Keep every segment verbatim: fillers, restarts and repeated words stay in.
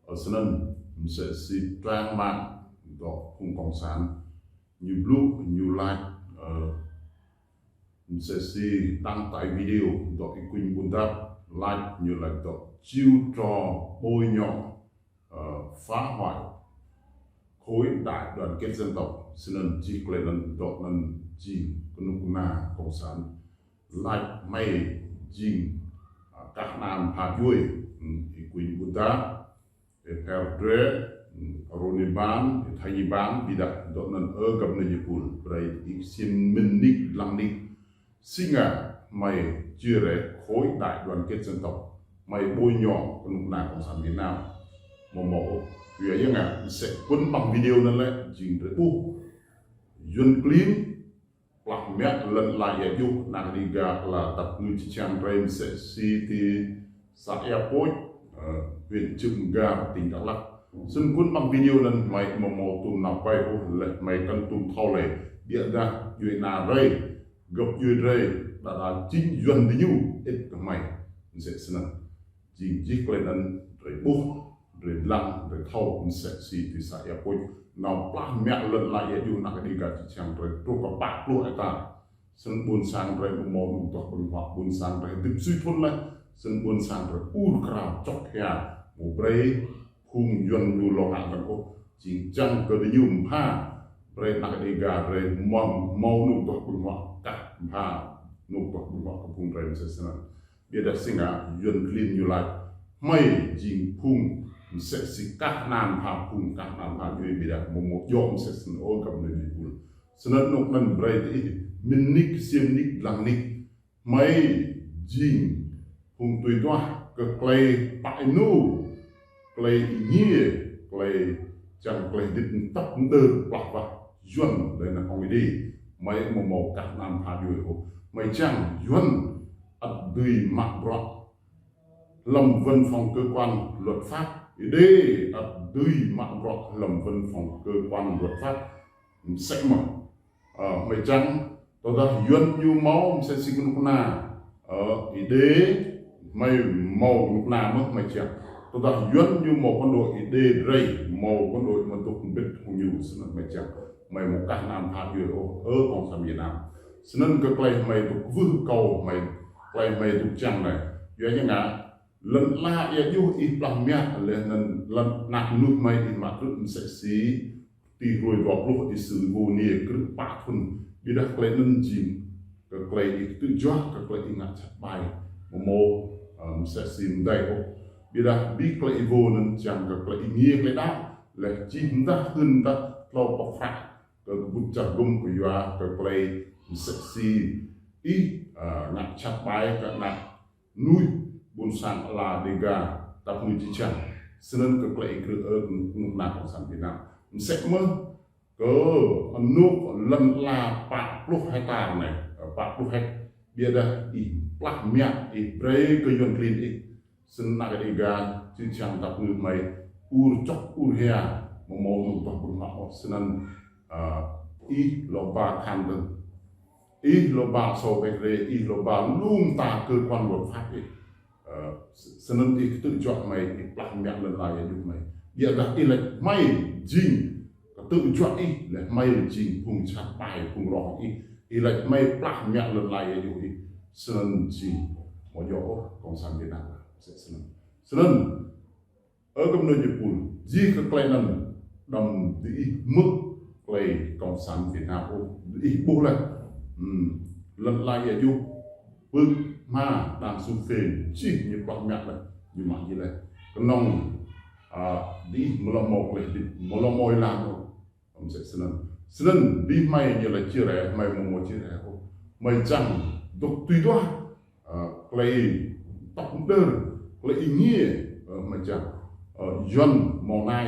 Ơ, snăn, msĕ si trang mạng dŏ phung cộng sản, ñu blŭ, ñu lač, ơ, msĕ si đăng tải video dŏ Y Quynh Bundap, lač ñu lač dŏ chiêu trò bôi nhọ, ờ, phá hoại khối đại đoàn kết dân tộc. Snăn jih klei anăn dŏ anăn jing knŭk kna cộng sản lač hmei jing, à, kah anăn pha djuê, hm, Y Quynh Bundap, Y Pher Dre, hm, Roni Ban, Y Thaini Ban, ƀiădah dŏ anăn ơ găp nui jih pul, brei ih ksiêm mĭn nik dlăng nik. Si ngă hmei chia rẽ khối đại đoàn kết dân tộc, hmei bôi nhọ knŭk kna cộng sản Việt Nam. Mâo mâo ôh, yua ya ngă msĕ pŭn ƀăng video anăn lĕ jing drei ƀuh. Yuăn klin plah mă lăn ala ia juh anak Đêga ala dap kngư čư̆ čhiăng drei msĕ si ti xã Ea Pôč, ờ, huyện Cư M'gar, tỉnh Đắk Lắk. Snăn kŭn ƀăng video anăn hmei mâo mâo tuôm nao quay ôh leh hmei kăn tuôm thâo lei. Ƀiădah djuê ana drei, găp djuê drei, đa đa jing Yuăn diñu ĭt kơ hmei. Msĕ snăn. Jing jih klei anăn drei ƀuh, drei dlăng, drei thâo msĕ si ti xã Ea Pôč. Nao plah mă lăn ala ia juh anak Đêga čư̆ čhiăng drei truh kơ pă pluh hektar. Snăn ƀuôn sang drei mâo mâo anôk duah ƀơ̆ng huă, ƀuôn sang drei hdĭp sui thŭn leh. Snăn ƀuôn sang drei ur krao čŏk hia, mâo brei phung Yuăn ñu lŏ ngă dơ̆ng ôh. Jing čiăng kơ diñu mbha brei anak Đêga drei mâo mâo anôk duah ƀơ̆ng huă, kah mbha anôk duah ƀơ̆ng huă kơ phung drei msĕ snăn. Ƀiădah si ngă Yuăn klin ñu lač hmei jing phung msĕ si kah anăn pha phung, kah anăn pha djuê, ƀiădah mâo mâo djŏ msĕ snăn ôh găp nui jih pul. Snăn anôk anăn brei diih mĭn nik, ksiêm nik, dlăng nik. Hmei jing phung tui duah kơ klei pă ênô, klei êngiê, klei čiăng klei hdĭp mtăp mđơr plah wah Yuăn leh anăn hŏng Êđê. Hmei mâo mâo kah anăn pha djuê ôh. Hmei čiăng Yuăn ăt dưi mă bruă hlăm văn phòng cơ quan luật pháp. Êđê ăt dưi mă bruă hlăm văn phòng cơ quan luật pháp. Msĕ mơh. Ơ, hmei čiăng, tơdah Yuăn ñu mâo msĕ si knŭk kna, ơ, Êđê, hmei mâo knŭk kna mơh hmei čiăng. Tơdah Yuăn ñu mâo quân đội Êđê drei, mâo quân đội mă dôk mbĭt hŏng ñu, snăn hmei čiăng. Hmei mâo kah anăn pha djuê ôh, ơ cộng sản Việt Nam. Snăn kơ klei hmei dôk kwưh akâo, hmei, klei hmei dôk čiăng anei. Yua ya ngă, lăn ala ia juh ih plah mă leh anăn lăn anak mnuih hmei ih mă krư̆ msĕ si ti hruê dua pluh ih sui vô nia krư̆ pă thŭn. Ƀiădah klei anăn jing kơ klei ih ktư̆ juă, kơ klei ih ngă jhat ƀai. Mâo mâo, ơ, msĕ si mdei ôh. Ƀiădah bi klei ih vô anăn čiăng kơ klei ih êngiê klei đăo, leh čih mdah hưn mdah tlâo pŏk hră kơ kbŭt čar hgŭm kyua kơ klei msĕ si ih, ơ, ngă jhat ƀai kơ anak mnuih ƀuôn sang ala Đêga dap kngư čư̆ čhiăng. Snăn kơ klei ih krư̆, ơ knŭk kna cộng sản Việt Nam. Msĕ mơh kơ anôk lăn ala pă pluh hektar anei, ơ, pă pluh hek, ƀiădah ih plah mă, ih brei kơ Yuăn klin ih. Snăn anak Đêga čư̆ čhiăng dap kngư hmei ur čŏk ur hia, mâo mâo anôk duah ƀơ̆ng huă ôh. Snăn, ơ, ih lŏ ba khan dơ̆ng. Ih lŏ ba sô pek re, ih lŏ ba lu mta cơ quan luật pháp ih. Ơ, s-, snăn ih ktư̆ juă hmei, ih plah mă lăn ala ia juh hmei. Ƀiădah ih lač hmei jing ktư̆ juă ih, leh hmei jing phung jhat ƀai, phung roh ih. Ih lač hmei plah mă lăn ala ia juh ih. Snăn jing mâo djŏ ôh cộng sản Việt Nam. Msĕ snăn. Snăn, ơ găp nui jih pul, jih kơ klei anăn, đăm diih hmư̆ klei cộng sản Việt Nam ôh, diih ƀuh leh. Hmm. Lăn ala ia juh, pưk hma đang sum phên, jih ñu plah mă leh, ñu mă jih leh. Knŏng, ơ, diih mlŏ mâo klei hdĭp, mlŏ mâo êlan ôh. Msĕ snăn. Snăn, bi hmei ñu lač chia rẽ, hmei mâo mâo chia rẽ ôh. Hmei čiăng dôk tui duah, ơ, klei tŏk mđơr, klei êngiê, ơ, hmei čiăng. Ơ, Yuăn mâo nai,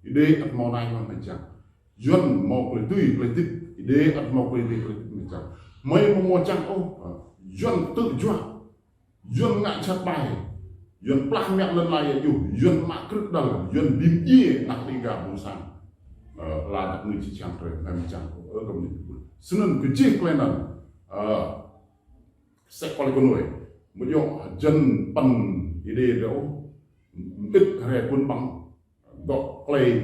Êđê ăt mâo nai mơh hmei čiăng. Yuăn mâo klei dưi, klei hdĭp, Êđê ăt mâo klei dưi, klei hdĭp hmei čiăng. Hmei mâo mâo čiăng ôh, ơ, Yuăn ktư̆ juă. Yuăn ngă jhat ƀai, Yuăn plah mă lăn ala ia juh, Yuăn mă krư̆ đăl, Yuăn bi mdjiê anak Đêga ƀuôn sang. Ơ, ala dap kngư čư̆ čhiăng drei, hmei mâo čiăng, ơ găp nui jih pul. Snăn kơ jih klei anăn, ơ, msĕ kơ klei kơ nui, mâo djŏ hjăn păn Êđê drei ôh, Mơit hrơi ƀun ƀăng, dŏ klei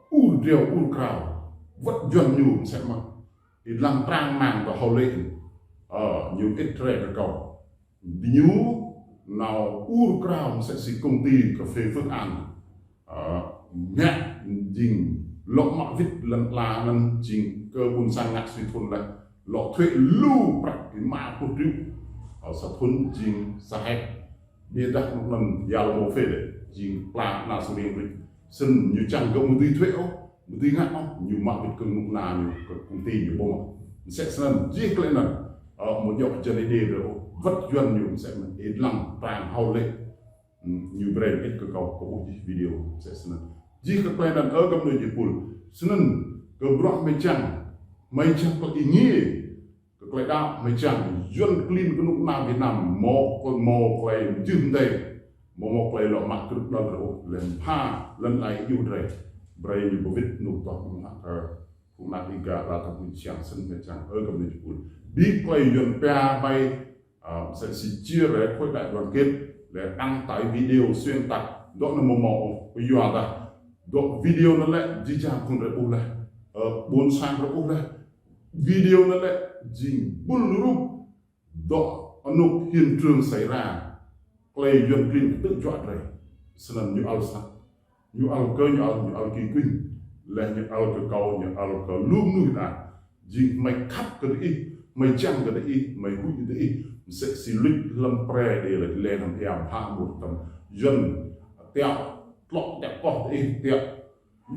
ur driâo ur krao, wơ̆t Yuan ñu mơsĕ mơ̆n. Ih lăng trang mạng dŏ hơlĕ, ơ, ñu mơit hrơi kơ kâo. Ñu nao ur krao mơsĕ si công ty cà phê Phước An. Ơ, ngă jing lŏ mă wĭt lŏn ala anŭn jing kơ ƀôn sang ngă si thun lĕ. Lŏ thuế lu prăk rơma pluh triệu. Ơ, sa thun jing sa héc. Ƀiădah anŭn yal mô phê lĕ. Jing pla na su riêng rĭt. Snăn ñu čang gơ̆ mơ̆ dưi thuế ôh, mơ̆ dưi ngă ôh, ñu mă wĭt kơ anŭn na ñu kơ công ty ñu ƀơ̆ng. Mơsĕ snăn jih klei anŭn, ơ, mơ̆ djŏ jăn ih đê rơ ôh, wơ̆t Yuan ñu mơsĕ mơ̆n, ih lăng trang hơlĕ. Hm, ñu brei mơit kơ kâo, kâo ƀuh jih video, mơsĕ snăn. Jih kơ klei anŭn, ơ, găp nui jih pul. Snăn, kơ bruă mơi čang, mơi čang kơ ih ngă. Kơ klei đaŏ mơi čang, Yuan klin kơnuk kơna Việt Nam, mâo, mâo klei mjưh mdei, mâo, mâo klei lŏ mă krư̆ đăl rơ ôh, lĕ pha, lăn lai iu drei. Brei ñu bơwĭt nŭk toh mă kơ, kơ phung anak Đêga, la tơpul čang snăn mơi čang, ơ, găp nui jih pul. Bi klei Yuan pia ƀai, ơ, mơsĕ si chia rẽ khối đại đoàn kết, lĕ đăng tải video xuyên tạc, dŏ anŭn mâo mâo ôh, pơyua dah. Dŏ video anŭn lĕ, jih jang phung drei ƀuh leh. Ơ, ƀôn sang drei ƀuh leh. Video anŭn lĕ jing bul rup dŏ anŭn hiện trường xảy ra. Klei Yuan klin ktư̆ juă drei. Snăn ñu ăl snăk. Ñu ăl kơ, ñu ăl, ñu ăl ki kuing. Leh ñu ăl kơ kâo, ñu ăl kơ lu mnuih đa. Jing mơi khăp kơ diih, mơi čang kơ diih, mơi huĭ kơ diih. Mơsĕ si luč lăm pre đê lĕ lĕ năm iam pha mŭt tăm. Yuan tiăo tlŏk tiăo koh diih, tiăo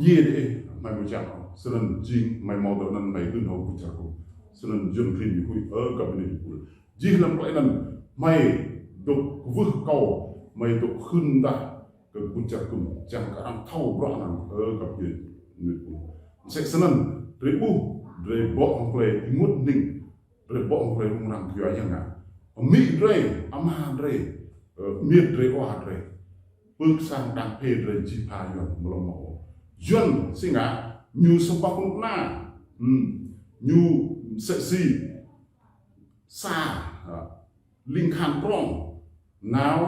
Yê đê, mơi mơčang, snăn jing mơi mâo dŏ anăn mơi dưn hŏ kơ čar kâo. Snăn Yuan klin ñu huĭ, ơ, găp nui jih pul. Jih lăm klei anăn, mơi dŏ kwưh kâo, mơi dŏ hưn dah kơ kơ čar kâo, čang kơ arăng thâo bruă anăn, ơ, găp nui jih pul. Mơsĕ snăn, drei ƀuh, drei ƀuh hŏng klei ênguôt hning, drei ƀuh hŏng klei rŭng răng kơ Yuan ngă. Amĭ drei, ama drei, ơ, amiêt drei, wa drei. Pưk sang đang phê drei jih pha Yuan mlŏm mâo. Yuan si ngă, ñu sơpă kơnuk kơna. Hmm. Ñu mơsĕ si sa, ha, ling khan prŏng. Nao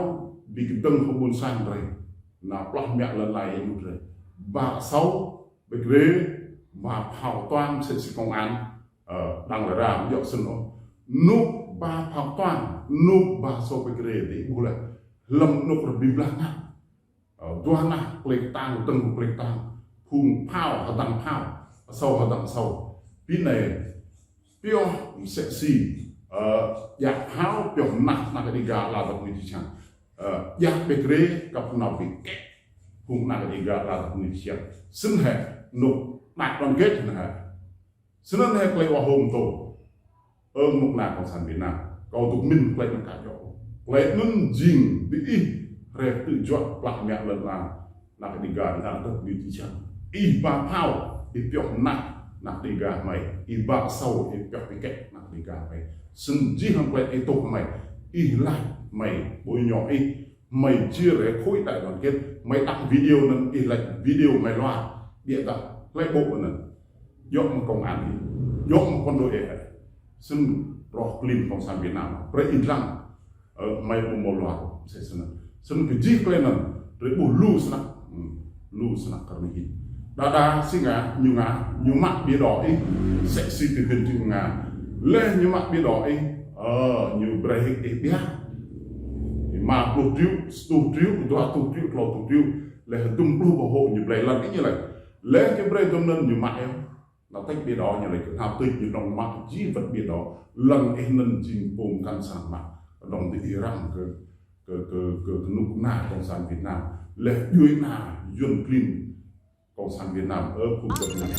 bi kơdơ̆ng hŏ ƀôn sang drei. Nao plah mă lăn lai ênuk drei. Ba asâo, ƀek rê, ba phao toang mơsĕ si công an. Ơ, đang lĕ ram djŏ snăn ôh. Anŭn ba phao toang, anŭn ba asâo ƀek rê, diih ƀuh leh. Lăm anŭn rơbĭ blah ngă. Ơ, dua nah klei ktang, tơ̆ng klei ktang. Phung phao, hơdăng phao. Asâo, hơdăng asâo. Pi anai, pioh mơsĕ si, ơ, djă phao, pioh mơnah, nah kơ Đêga, la dŏ mơ̆ng čih čang. Ơ, djă ƀek rê, kăp nao ƀek kĕ. Phung nah kơ Đêga, la dŏ mơ̆ng čih čang. Snăn hĕ, anŭn, nah đoàn kết anŭn hĕ. Snăn hĕ klei wa hôm tô. Ơ, kơnuk kơna Cộng sản Việt Nam. Kâo dŏ mĭn klei anŭn ka djŏ. Klei anŭn jing diih hrĕ ktư̆ juă plah mă lăn ala. Nah kơ Đêga, nah kơ dŏ mơ̆ng čih čang. Ih ba phao, ih pioh mơnah, nah kơ Đêga mơi. Ih ba asâo, ih pioh ƀek kĕ, nah kơ Đêga mơi. Snăn jih hăng klei ih tô mơi. Ih lač mơi, ƀu ñu ih. Mơi chia rẽ khối đại đoàn kết, mơi đăng video anŭn, ih lač video mơi lua, ƀiădah klei ƀuh anŭn. Djŏ mơ̆ng công an ih, djŏ mơ̆ng quân đội ih. Snăn roh klin Cộng sản Việt Nam, brei ih lăng, ơ, mơi ƀu mâo lua, mơsĕ snăn. Snăn kơ jih klei anŭn, drei ƀuh lu snăk, hmm, lu snăk kơ anai hĭn. Đa đa si ngă, ñu ngă, ñu mă ƀiă dŏ ih, mơsĕ si tui hưn ñu ngă. Leh ñu mă ƀiă dŏ ih, ơ, ñu brei ih ƀiă. Rơma pluh triệu, sa êtuh triệu, dua êtuh triệu, klâo êtuh triệu. Leh dŭm pluh ƀơ̆ hŏ ñu brei lăn ih ñu leh. Leh ñu brei dŭm anŭn ñu mă ih. Nao tĕč ƀiă dŏ ñu leh, kơ nao tĕč ñu nŏng mă jih wơ̆t ƀiă dŏ. Lăn ih anŭn jing pôm kăn sang mă. Dŏng diih răng kơ, kơ, kơ, kơ, kơnuk kơna Cộng sản Việt Nam. Leh djuai ana Yuan klin Cộng sản Việt Nam, ơ, phung dŏ anai.